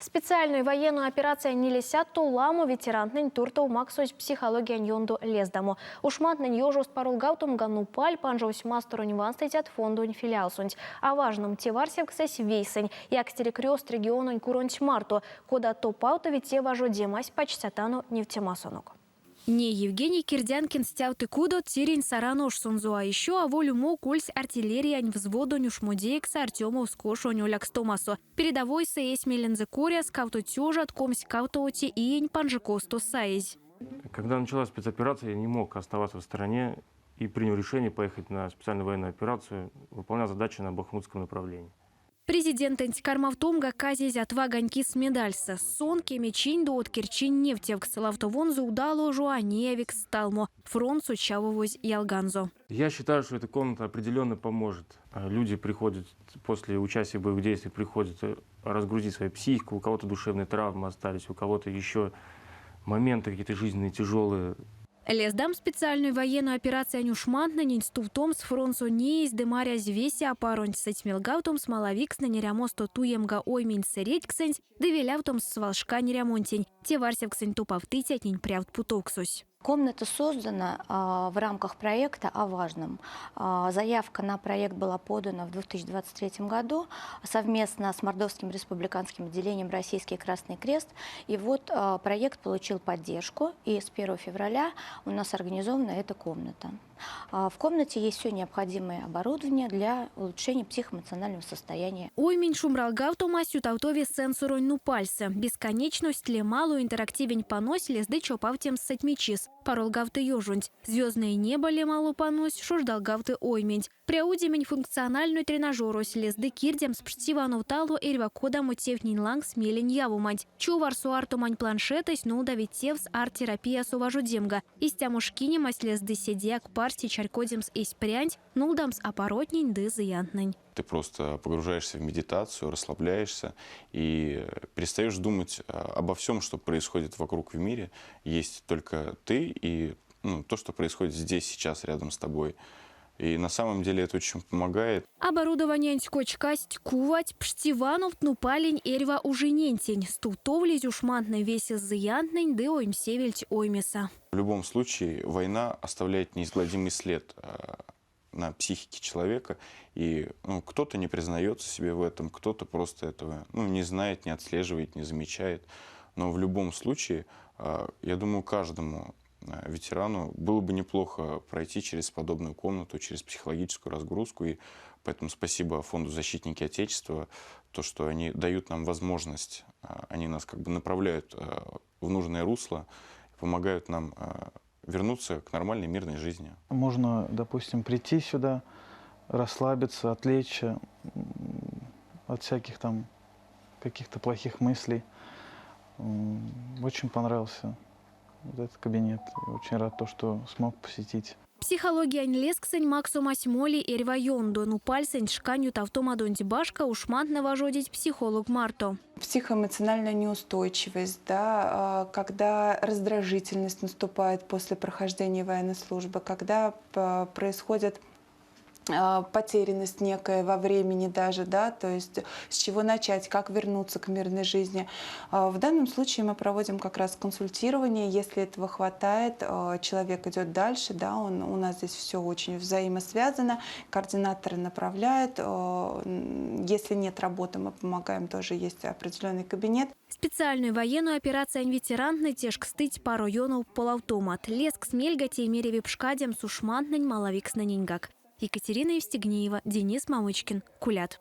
Специальной военной операциянь нилесядто ламо ветерантнэнь туртов максозь психологиянь ёндо лездамо. Ушмантнэнь ёжост паролгавтомга нупаль панжовсь Масторонь ванстыцят фондонь филиалсонть. О важном теварсевксэсь вейсэнь Якстере Крёст региононь куронть марто, кода топавтови те важодемась, пачтятано невтемасонок. Ней Евгений Кирдянкин стявты кудо тиринь Саран ошсонзо, а ещё аволь умок ульсь артиллериянь взводонь ушмодеекс Артёмовск ошонь олякстомасо. Передовойсэ эсь мелензэ коряс кавто тёжат 22 иень панжиковсто саезь. Когда началась спецоперация, я не мог оставаться в стороне и принял решение поехать на специальную военную операцию, выполнял задачи на Бахмутском направлении. Президентэнть кармавтомга казезь Отвагань кис медальсэ. Сон кемечинь ды откерьчинь невтевкс, лавтовонзо удало жо а неявикс сталмо, фронтсо чавовозь ялганзо. Я считаю, что эта комната определенно поможет. Люди приходят после участия в боевых действиях, приходят разгрузить свою психику, у кого-то душевные травмы остались, у кого-то еще моменты какие-то жизненные тяжелые. Лездамс специальной военной операциянь ушмантнэнень, стувтомс фронтсо неезь ды марязь весе апаронть, сэтьмелгавтомс малавикстнэнь эрямосто туемга оймень сэредьксэнть ды велявтомс свалшкань эрямонтень, теварсевксэнь топавтыцятнень прявт путовксось. Комната создана в рамках проекта о важном. Заявка на проект была подана в 2023 году совместно с Мордовским республиканским отделением Российский Красный Крест. И вот проект получил поддержку, и с 1 февраля у нас организована эта комната. В комнате есть все необходимое оборудование для улучшения психоэмоционального состояния. Оймень шумбралгавтомась ютавтови сенсоронь нупальсэ. Бесконечность лем ало интерактивень паннось лезды чопавтемс сэтьмечис, паролгавты ёжонть. Звездное небо лем ало паннось шождалгавты ойменть. Пряудемень функциональной тренажерось лезды кирдемс пшти вановт ало эрьва кодамо тевтнень лангс мелень явоманть. Човарсо артомань планшетэсь нолдави тевс арт-терапиясо важодемга. Истямо шкинемась лезды седеяк парсте чарькодемс эсь прянть, нолдамс апаротнень ды зыянтнэнь. Ты просто погружаешься в медитацию, расслабляешься и перестаешь думать обо всем, что происходит вокруг в мире. Есть только ты и, ну, то, что происходит здесь, сейчас, рядом с тобой. И на самом деле это очень помогает. Оборудованиянть кочкасть кувать пшти вановт нупалень эрьва ужинентень. Стувтовлизь ушмантнэ весе зыянтнэнь ды оймсевельть оймесэ. В любом случае война оставляет неизгладимый след на психике человека. И, ну, кто-то не признается себе в этом, кто-то просто этого, ну, не знает, не отслеживает, не замечает. Но в любом случае, я думаю, каждому ветерану было бы неплохо пройти через подобную комнату, через психологическую разгрузку. И поэтому спасибо фонду «Защитники Отечества», то, что они дают нам возможность, они нас как бы направляют в нужное русло, помогают нам вернуться к нормальной мирной жизни. Можно, допустим, прийти сюда, расслабиться, отвлечься от всяких там каких-то плохих мыслей. Очень понравился вот этот кабинет. Очень рад то, что смог посетить. Психологиянь лезксэнь максомась моли эрьва ёндо. Нупальсэнть шкань ютавтомадонть башка ушмантнэ важодить психолог марто. Психоэмоциональная неустойчивость, да, когда раздражительность наступает после прохождения военной службы, когда происходит потерянность некая во времени даже, да, то есть с чего начать, как вернуться к мирной жизни. В данном случае мы проводим как раз консультирование, если этого хватает, человек идет дальше, да, у нас здесь все очень взаимосвязано, координаторы направляют, если нет работы, мы помогаем, тоже есть определенный кабинет. Специальной военной операциянь ветерантнэ тешкстыть паро ёнов полавтомат. Лезкс мельга те мереви пшкадемс ушмантнэнь малавикстнэненьгак. Екатерина Евстигнеева, Денис Мамычкин. Кулят.